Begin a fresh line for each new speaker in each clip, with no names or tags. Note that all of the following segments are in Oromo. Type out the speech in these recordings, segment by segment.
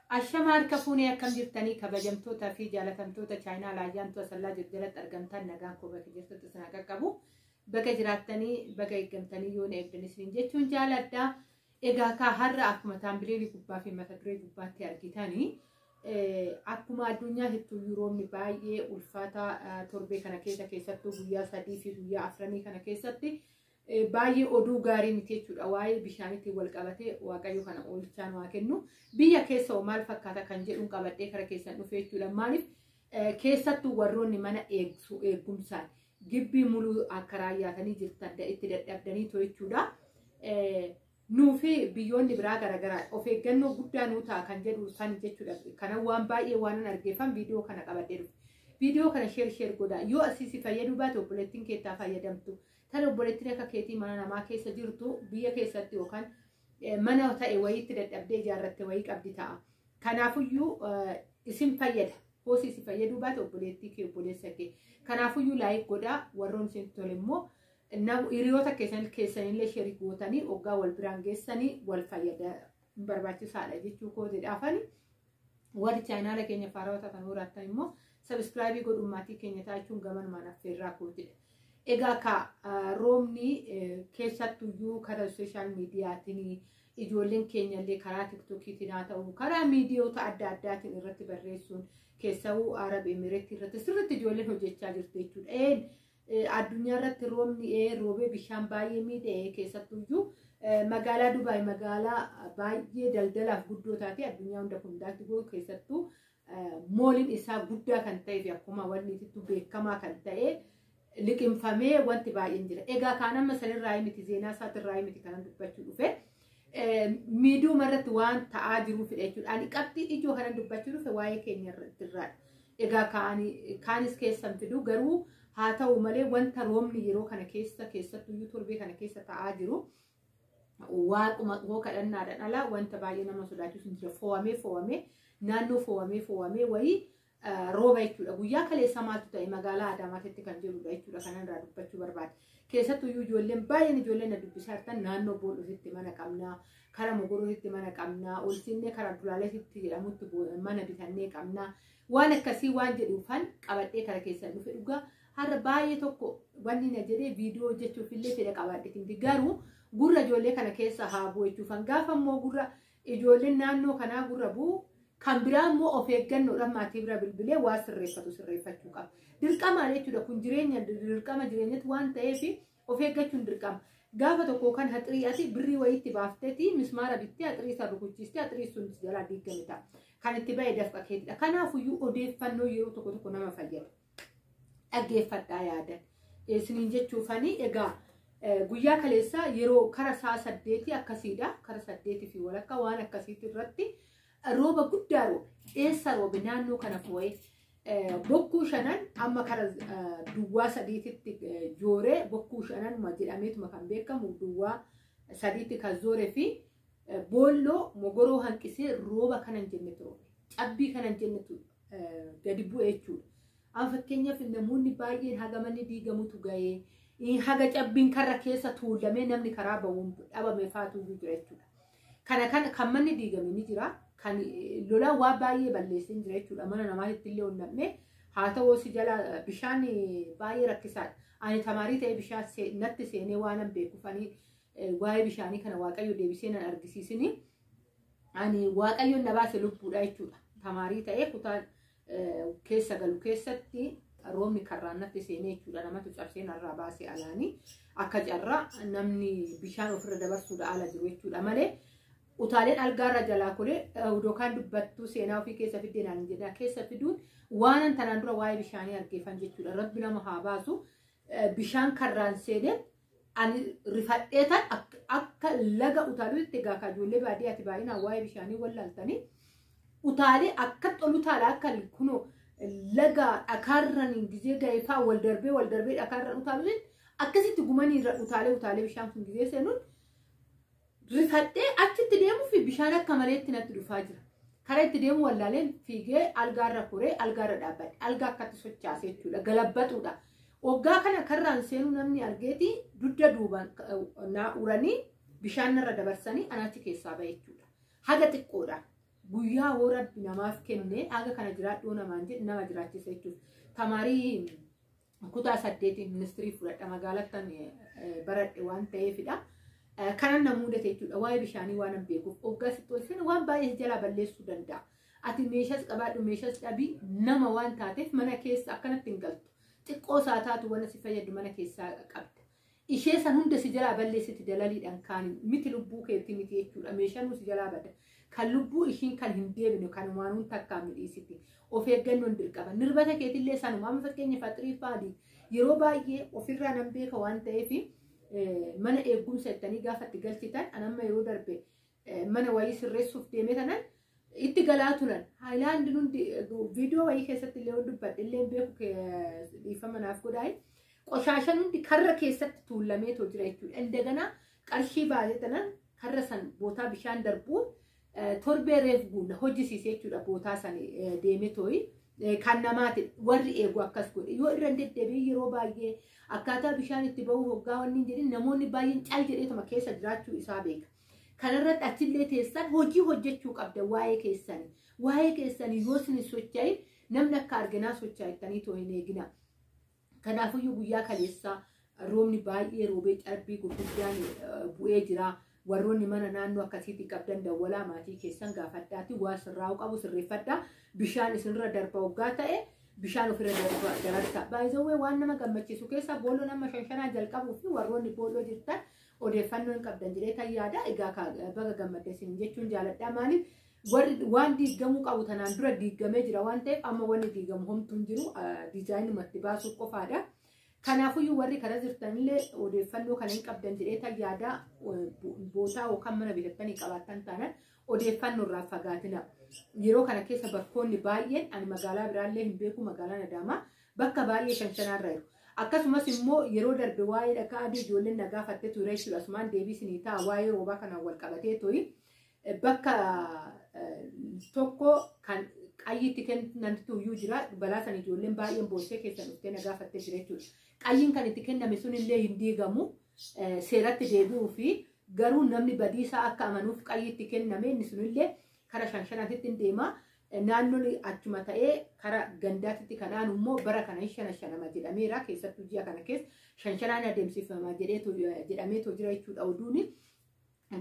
Ashama harka fuunee akkam jirtanii kabajamtootaa fi jaalatamtoota chaayinaa laayyaantu asallaa jiru jalatti argamtan nagaan koo bakka jirtutti isin haa qaqqabu. Baga jiraattanii baga eeggamtanii yoon eegdan isiniin jechuun jaaladha. Egaa kaa har'a akkuma taambileelii gubbaa fi mata duree gubbaatti argitanii akkuma addunyaa hedduu roobni baay'ee ulfaataa torbee kana keessa keessattuu guyyaa 3 fi guyyaa 4 kana keessatti baay'ee oduu gaarii miti jechuudha. Waa'ee bishaaniitiin wal qabatee Waaqayyo kana oolchaan waa kennu. Biyya keessa hoo maal fakkaata kan jedhuun qabadhee kara keessan dhufe jechuudha. Maaliif keessattuu warroonni mana eegsu eegumsaan gibbii muluu akka raayyaatanii jirtan itti dadhabdanii too jechuudha. Nuu fi biyyoonni biraa garaagaraa of eeggannoo guddaa nuu ta'a kan jedhu san jechuudha. Kana waan baay'ee waan argeeffan viidiyoo kana qabadhee dhufe. Viidiyoo kana share share godhaa. Yoo asii si fayyaduu baate obboleettiin keettaa fayyadamtu. Tan obboleettiin akka keetii mana namaa keessa jirtu biyya keessatti yookaan mana ta'e wayiitti dadhabdee ijaarratte wayii qabdi ta'a. Kanaafuyyuu isin fayyada. Hoosii si fayyaduu baate obboleettii kee, obboleessa kee. Kanaafuyyuu like godhaa. Warroon isin tole immoo hiriyoota keessanillee share gootanii hoggaa wal biraan geessanii wal fayyada barbaachisaadha jechuu kootiidhaafani. Warri chaayinaala keenya faarawaa kan horaattan immoo subscribe godhuun maatii keenya taachuun gamanumaan affeerraa kootidha. Egaa ka roobni keessattuyyuu karaa social mediaatiin ijoolleen keenyallee karaa TikTokiitiin haa ta'u karaa miidiyoota adda addaatiin irratti barreessuun keessawuu Arab Emireetti irratti sirriitti ijoolleen hojjechaa jirti jechuudha. Addunyaa irratti roobni roobee bishaan baay'ee miidhee keessattuyyuu magaalaa Dubaay magaalaa baay'ee daldalaaf guddoo taate addunyaa hunda hundaatti godhu keessattuu mooliin isaa guddaa kan ta'ee fi akkuma wanni itittuu beekamaa kan ta'e liqimfamee wanti baay'een jira. Egaa kaan amma sanirraa miti, zeenaa isaatirraa miti kanan dubbachuu dhufe. Miidiyuma irratti waan ta'aa jiruufidha jechuudha. Ani qabxii ijoo kanan dubbachuu dhufe waa'ee keenya irraadha. Egaa kaanis keessan fidu garuu haa ta'u malee wanta roobni yeroo kana keessa keessattuyyuu torbee kana keessa ta'aa jiru waaquma hoo kadhannaadhaan alaa wanta baay'ee nama sodaachisu hin jira. Fo'amee fo'amee naannoo fo'amee fo'amee wayii rooba jechuudha. Guyyaa kaleessa maaltu ta'e magaalaa Adaamaatti kan jirudha jechuudha. Kanarraa dubbachuu barbaade. Keessattuyyuu ijoolleen baay'een ijoolleen na dubbisaa jirtan naannoo Bool'oositti mana qabnaa, kara Mogorootitti mana qabnaa, ol sinnee kara Dulaaleetitti jedhamutti mana bitannee qabnaa. Waan akkasii waan jedhuufan qabadhee kara keessan dhufe dhugaa. Har'a baay'ee tokko wanni na jedhee viidiyoo hojjechuuf illee fedha qabaadhe. Garuu gurra ijoollee kana keessa haa bu'u jechuufan gaafa immoo gurra ijoolleen naannoo kanaa gurra bu'u kan biraa immoo of eeggannoodhaan maatii bira bilbilee waa sirreeffatu sirreeffachuu qaba. Dirqama jechuudha kun jireenya dirqama jireenyatti waan ta'eef of eeggachuun dirqama. Gaafa tokko kan haxirii ati birrii wayiitti baafteeti mismaara bittee haxirii isa rukuchiistee haxirii sun jalaa diigame ta'a. Kan itti ba'e dafqa keetidha. Kanaafuyyuu odeeffannoo yeroo tokko tokko nama fayyada. Dhaggeeffadhaa yaadan. Isiniin jechuufanii egaa guyyaa kaleessaa yeroo kara sa'a 8 akkasiidha. Kara 8:30 waan akkasiitti irratti rooba guddaa roobe. Eessa roobe? Naannoo kana foo'ee bokkuu shanan amma kara duwwaa sadiititti jooree bokkuu shanan jedhameetuma kan beekamu duwwaa sadiitti kan zooree fi Boolloo Mogoroo hanqisee rooba kana hin jennetu roobe. Cabbii kana hin jennetu gadi bu'e jechuudha. Amma fakkeenyaaf namoonni baay'een haga manni diigamutu ga'ee haga cabbiin karra keessa tuulamee namni karaa ba'uun dhabame faatu jira jechuudha. Kana kan kan manni diigame ni jira. Kan lolaan waa baay'ee balleessee jira jechuudha. Mana namaatti illee onnamne haa ta'u si jala bishaan baay'ee rakkisaadha. Ani tamaarii ta'ee bishaan natti seenee waan hin beekufanii waa'ee bishaanii kana Waaqayyo deebisee nan argisiisini. Ani Waaqayyoon na baase lubbuudha jechuudha. Tamaarii ta'ee kutaa keessa galu keessatti roobni karraan natti seenee jechuudha. Namatu cabsee narraa baase alaanii akka carraa namni bishaan ofirra dabarsuudha ala jiru jechuudha malee utaaleen algaarra jalaa koree yookaan dubbattuu seenaa ofii keessa fiddee naan jedhaa keessa fiduun waanan tanaan dura waa'ee bishaanii argeeffan jechuudha. Rabbi nama haa baasu. Bishaan karraan seenee ani rifadheetan akka laga utaaluutti egaa ka ijoollee baadiyyaati baay'inaan waa'ee bishaanii wallaaltanii utaalee akka ol utaala akka kunoo laga dhakaarran gizee ga'ee fa'aa wal darbee wal darbee dhakaarran utaaluutti akkasitti gumanii irra utaalee utaalee bishaan sun gizee seenuun rifadhee achitti deemuu fi bishaan akka maleetti natti dhufaa jira. Karaa itti deemu wallaaleen fiigee algaarra koree algaarra dhaabbadhe. Algaa akkatti sochaase jechuudha. Galabbaxuudha. Waggaa kana karraan seenuu namni argeeti dugda duubaan naa uranii bishaan narra dabarsanii anachi keessaa bahe jechuudha. Haga xiqqoodha. Guyyaa hoo Rabbi namaaf kenne haga kana jiraadhuu namaan jedhe nama jiraachisa jechuudha. Tamaarii kutaa 8 ministirii fudhadha magaalattan baradhe waan ta'eefidha. Kanan na mudate jechuudha. Waa'ee bishaanii waan hin beekuuf hoggaa sitti ol seene waan baay'ee jalaa balleessuu danda'a. Ati meeshaas qabaadhu meeshaas dhabii nama waan taateef mana keessa akkanatti hin galtu. Xiqqoo isaa taatu waan si fayyadu mana keessaa qabda. Ishee san hunda si jalaa balleessiti dalaliidhaan kaaniin miti lubbuu keetti miti jechuudha. Meeshaan si jalaa bada. Kan lubbuu ishiin kan hin deebine kan waan takkaan midhiisiti. Of eeggannoon dirqama. Nirbata keetillee sanuma amma fakkeenya faxirii faadii yeroo baay'ee ofirraa nan beeka waan ta'eef mana eegumsa jettanii gaafa itti galchitan anamma yeroo darbe mana wayii sirreessuuf deeme tanan itti galaa turan. Haayilaandiin hundi viidiyoo wayii keessatti illee dubbadhe illee beeku dhiifama naaf godhaayi. Qoshaashan hundi karra keessatti tuulameetoo jira jechuudha. Indaganaa qarshii baasee tanan karra san bootaa bishaan darbuun torbee reef guunna hojjisiise jechuudha bootaa san deemee tooyi. Kan namaati warri eegu akkas godhe yoo irra deddeebi'ee yeroo baay'ee akkaataa bishaan itti bahu hoggaa wanni hin jedhin namoonni baay'een cal jedheetuma keessa jiraachuu isaa beeka. Kanarratti achillee teessan hojii hojjechuu qabda waa'ee keessanii. Waa'ee keessanii yoo isin socho'in namni akka arginaa socho'attanii too hin eegina. Kanaafiyyuu guyyaa kaleessaa roobni baay'ee roobee cabbii gurguddaan bu'ee jira. Warroonni mana naannoo akkasiitti qabdan dawwalaa maatii keessan gaafadhaati waa sirraa'uu qabu sirreeffadhaa. Bishaan isinirra darba hoggaa ta'e bishaan ofirra dabarsa. Baay'ee waan nama gammachiisu keessaa boolloo nama 5 jalqabuu fi warroonni boolloo jirtan odeeffannoo hin qabdan jedhee tan yaada. Egaa baga gammadde isin jechuun jaaladha. Maaliif warri waan diigamuu qabu tanaan dura diigamee jira waan ta'eef amma wanni diigamu homtuu hin jiru diizaayinumatti baasuu qofaadha. Kanaafiyyuu warri karaa jirtanillee odeeffannoo kana hin qabdan jedhee tan yaada bootaa yookaan mana bitattanii qabaattan taanaan odeeffannoo irraa fagaatina. Yeroo kana keessa bakkoonni baay'een ani magaalaa biraallee hin beeku magaalaan Adaamaa bakka baay'ee shanshanaarra jiru. Akkasumas immoo yeroo darbe waa'ee dhakaa adii ijoolleen na gaafattee ture jechuudha. Asumaan deebii isinii ta'a waa'ee roobaa kanaan wal qabatee to'i. Bakka tokko kan qayyiitti kennantu iyyuu jira. Balaa sana ijoolleen baay'een boossee keessan dhuftee na gaafattee jira jechuudha. Qayyiin kan itti kenname sunillee hin diigamu seeratti deebi'uu fi garuu namni badiisaa akka amanuuf qayyiitti kenname inni sunillee kara 5-5tti hin deema. Naannoon achuma ta'ee kara gandaatitti kan aanu immoo bara kana 5-5 jedhameera. Keessattuu ji'a kana keessa 5-5 adeemsifama jedhameetoo jira jechuudha oduuni.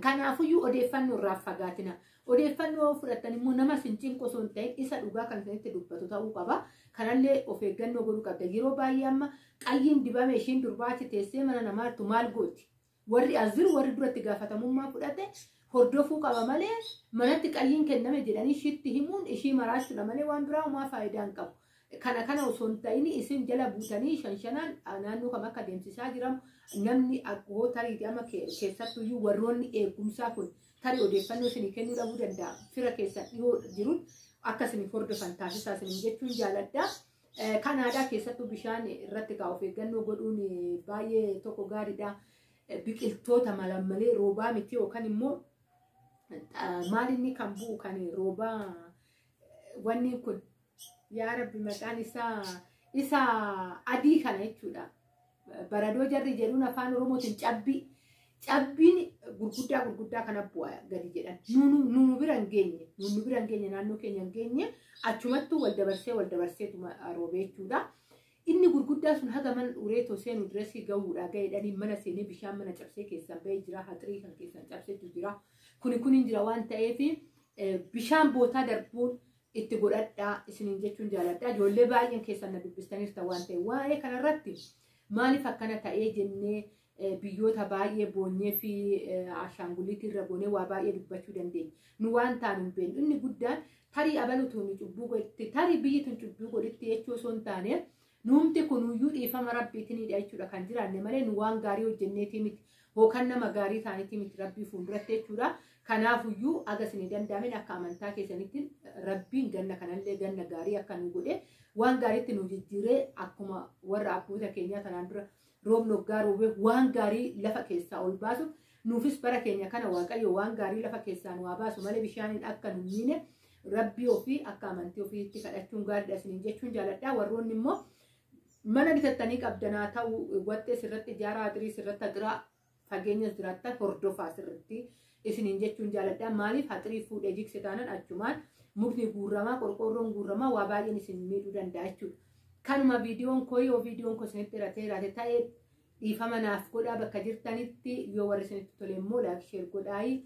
Kanaafiyyuu odeeffannoo irraa fagaatina. Odeeffannoo fudhattan immoo nama isin cinqu osoo hin ta'in isa dhugaa kan isinitti dubbatu ta'uu qaba. Kanallee of eeggannoo godhuu qabda. Yeroo baay'ee amma qayyiin dibame ishiin durbaachi teessee mana namaattu maal gooti? Warri as jiru warri duratti gaafatamummaa fudhate hordofuu qaba malee manatti qayyiin kenname jedhanii ishiitti himuun ishii maraachuudha malee waan biraa homaa faayidaa hin qabu. Kana osoo hin ta'in isin jala buutanii 5-5 naannoo kam akka deemsisaa jiramu namni akkoo tariitii amma keessattuyyuu warroonni eegumsaa kun tarii odeeffannoo isinii kennuu dhabuu danda'a. Fira keessan dhiyoo jiruun akka isin hordofan taasisaa isin jechuun jaaladha. Kanaadhaa keessattuu bishaan irratti kaa'u of eeggannoo godhuun baay'ee tokko gaariidha. Biqiltoota malammalee roobaa miti yookaan immoo maal inni kan bu'u kan roobaa wanni kun yaa Rabbi maqaan isaa isa adii kana jechuudha. Baradoo jarri jedhuun afaan Oromootiin cabbii. Cabbiin gurguddaa gurguddaa kana bu'a gadi jedhan. Nuunu bira hin geenye. Nuunu bira hin geenye naannoo keenya hin geenye achumattuu wal dabarseetuma roobee jechuudha. Inni gurguddaa sun haga mana ureetoo seenu direesii gahuudha ga'eedhanii mana seenee bishaan mana cabsee keessan ba'ee jira. Haxirii kan keessan cabseetu jira. Kuni kun hin jira waan ta'eef bishaan bootaa darbuun itti godhadhaa isiniin jechuun jaaladha. Ijoollee baay'een keessan na dubbistaniirta waan ta'eef waa'ee kanarratti maaliif akkana ta'ee jennee biyyoota baay'ee boonyee fi ashaanguliitii irra goonee waa baay'ee dubbachuu dandeenya. Nu waan taanu hin beeknu. Inni guddaan tarii abalutuun cubbuu godhitti tarii biyyi tun cubbuu godhitti jechuu osoo hin taane nuumti kunuyyuu dhiifama rabbiitinidha jechuudha kan jiraanne malee nu waan gaarii hojjenneetii miti yookaan nama gaarii taanitii miti rabbii fuulduratti jechuudha. Kanaafuyyuu aga isinii danda'amin akka amantaa keessanitti rabbiin ganna kanallee ganna gaarii akka nu godhe waan gaariitti nu jijjiiree akkuma warra abboota keenyaa tanaan dura roobni hoggaa roobee waan gaarii lafa keessaa ol baasu nuufis bara keenya kana Waaqayyo waan gaarii lafa keessaa nu haa baasu malee bishaaniin akka nu miine rabbii ofii akka amantii ofiitti kadhachuun gaariidha isiniin jechuun jaaladha. Warroonni immoo mana bitattanii qabdanaa ta'uu wattee sirratti ijaaraa xirii sirratti axiraa fageenyas jiraattan hordofaa sirriitti. Isiniin jechuun jaaladha. Maaliif haxirii fuudhee jigse taanaan achumaan mukni guurramaa, qorqoorroon guurramaa, waa baay'een isin miidhuu danda'a jechuudha. Kanuma viidiyoon koo, yoo viidiyoon koo isinitti dheeratee jiraate ta'ee dhiifama naaf godhaa. Bakka jirtanitti yoo warri isinitti tole immoo like, share godhaayi.